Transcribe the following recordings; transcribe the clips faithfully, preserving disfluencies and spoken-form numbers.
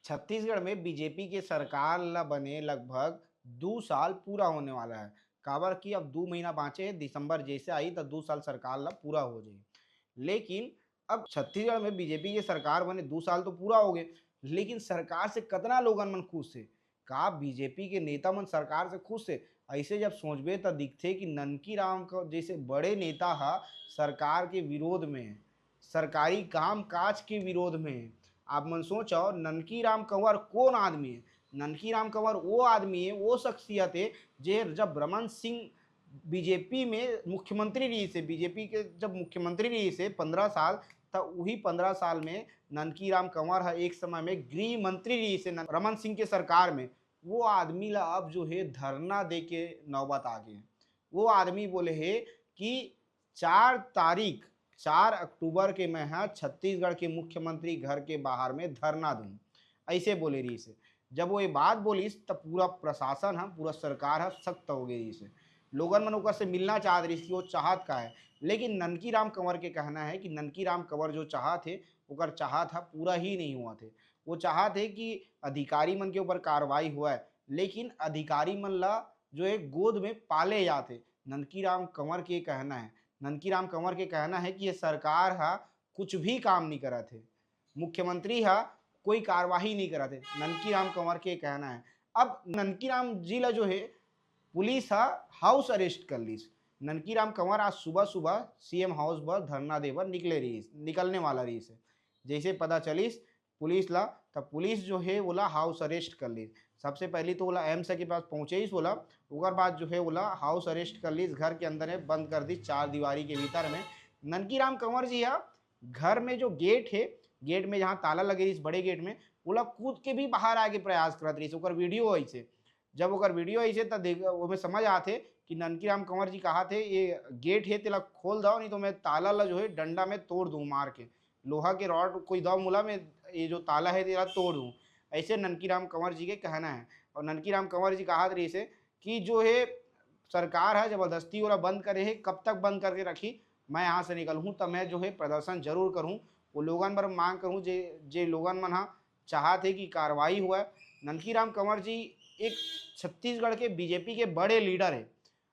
छत्तीसगढ़ में बीजेपी के सरकार ला बने लगभग दू साल पूरा होने वाला है। काबर कि अब दू महीना बाँचे हे, दिसंबर जैसे आही त दू साल सरकार ला पूरा हो जाही। लेकिन अब छत्तीसगढ़ में बीजेपी के सरकार बने दू साल तो पूरा हो गए, लेकिन सरकार से कतना लोगन मन खुश हे? का बीजेपी के नेता मन सरकार से खुश हे? ऐसे जब सोचबे त दिखथे कि ननकी राम का जैसे बड़े नेता हा सरकार के विरोध में, सरकारी काम काज के विरोध में। आप मन सोचो, ननकी राम कंवर कौन आदमी है? ननकी राम कंवर वो आदमी है, वो शख्सियत है, जे जब रमन सिंह बीजेपी में मुख्यमंत्री रहिस हे, बीजेपी के जब मुख्यमंत्री रहिस हे पंद्रह साल, त उही पंद्रह साल में ननकी राम कंवर ह एक समय में गृह मंत्री रहिस हे न-, रमन सिंह के सरकार में। वो आदमी ला अब जो है धरना दे के नौबत आ गए। वो आदमी बोले हे कि चार तारीख, चार अक्टूबर के मैं ह छत्तीसगढ़ के मुख्यमंत्री घर के बाहर में धरना दूं, ऐसे बोले रहिस हे। जब वो ये बात बोलिस, तब पूरा प्रशासन ह, पूरा सरकार ह सख्त हो गई रहिस हे। लोगन मन ओकर से मिलना चाहत रहिस कि वो चाहत का है, लेकिन ननकी राम कंवर के कहना है कि ननकी राम कंवर जो चाहत हे, ओकर चाहत ह पूरा ही नहीं हुआ थे। वो चाहत हे कि अधिकारी मन के ऊपर कार्रवाई हुआ है, लेकिन अधिकारी मन ला जो है गोद में पाले जात हे। ननकी राम कंवर के कहना है, ननकी राम कंवर के कहना है कि ये सरकार ह कुछ भी काम नहीं करत हे, मुख्यमंत्री ह कोई कार्यवाही नहीं करत हे, ननकी राम कंवर के कहना है। अब ननकी राम जी ला जो है पुलिस ह हाउस अरेस्ट कर लीस। ननकी राम कंवर आज सुबह सुबह सीएम हाउस बर धरना दे बर निकले रहिस, निकलने वाला रहिस हे। जैसे पता चलिस पुलिस ला, तब पुलिस जो है ओला हाउस अरेस्ट कर लीस। सबसे पहले तो ओला एम्स के पास पहुँचेस ओला, ओकर बाद जो है ओला हाउस अरेस्ट कर लीस, घर के अंदर में बंद कर दीस चार दीवारी के भीतर में। ननकी राम कंवर जी ह घर में जो गेट है, गेट में जहाँ ताला लगे रहिस बड़े गेट में, ओला कूद के भी बाहर आए के प्रयास करत रहिस। ओकर वीडियो अइसे, जब ओकर वीडियो अइसे त देख, ओमे समझ आथे कि ननकी राम कंवर जी कहाथे, "ये गेट है, तेला खोल दव, नहीं तो मैं ताला ला जो है डंडा में तोड़ दूं मार के, लोहा के रॉड कोई दव मोला, मैं ये जो ताला है तेला तोड़ दूं।" ऐसे ननकी राम कंवर जी के कहना है। और ननकी राम कंवर जी कहात रहिस हे कि जो है सरकार है जबरदस्ती ओला बंद करे है, कब तक बंद करके रखी? मैं यहाँ से निकलूँ त मैं जो है प्रदर्शन जरूर करूँ। वो लोगन बर मांग करूँ जे, जे लोगन मन ह चाहत हे कि कार्रवाई हुआ। ननकी राम कंवर जी एक छत्तीसगढ़ के बीजेपी के बड़े लीडर है,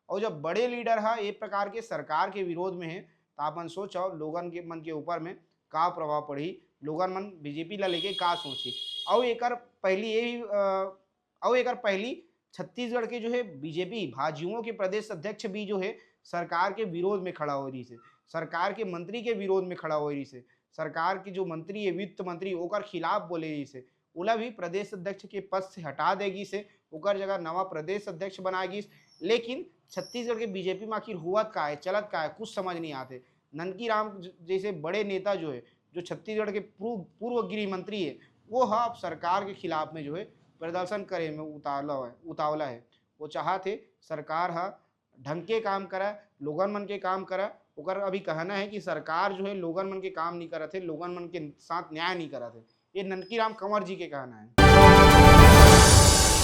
और जब बड़े लीडर ह ए प्रकार के सरकार के विरोध में है, त आप मन सोचो लोगन के मन के ऊपर में का प्रभाव पड़ही, लोगन मन बीजेपी ला लेके का सोचही। और एकर पहली ये भी, अ, और एकर पहली छत्तीसगढ़ के जो है बीजेपी भाजयुमो के प्रदेश अध्यक्ष भी जो है सरकार के विरोध में खड़ा हो रहिस हे, सरकार के मंत्री के विरोध में खड़ा हो रहिस हे, सरकार के जो मंत्री है वित्त मंत्री ओकर खिलाफ बोले रहिस हे, ओला भी प्रदेश अध्यक्ष के पद से हटा दे गिस हे, ओकर जगह नवा प्रदेश अध्यक्ष बनाए गिस। लेकिन छत्तीसगढ़ के बीजेपी में आखिर हुवत का है, चलत का है, कुछ समझ नहीं आते। ननकी राम ज-, जैसे बड़े नेता जो है, जो छत्तीसगढ़ के पूर्व, पूर्व गृह मंत्री है, वो ह अब सरकार के खिलाफ में जो है प्रदर्शन करे में उतावला है, उतावला है। वो चाहत हे सरकार ह ढंग के काम करा, लोगन मन के काम करा। ओकर अभी कहना है कि सरकार जो है लोगन मन के काम नहीं करत है, लोगन मन के साथ न्याय नहीं करत है। ये ननकी राम कंवर जी के कहना है।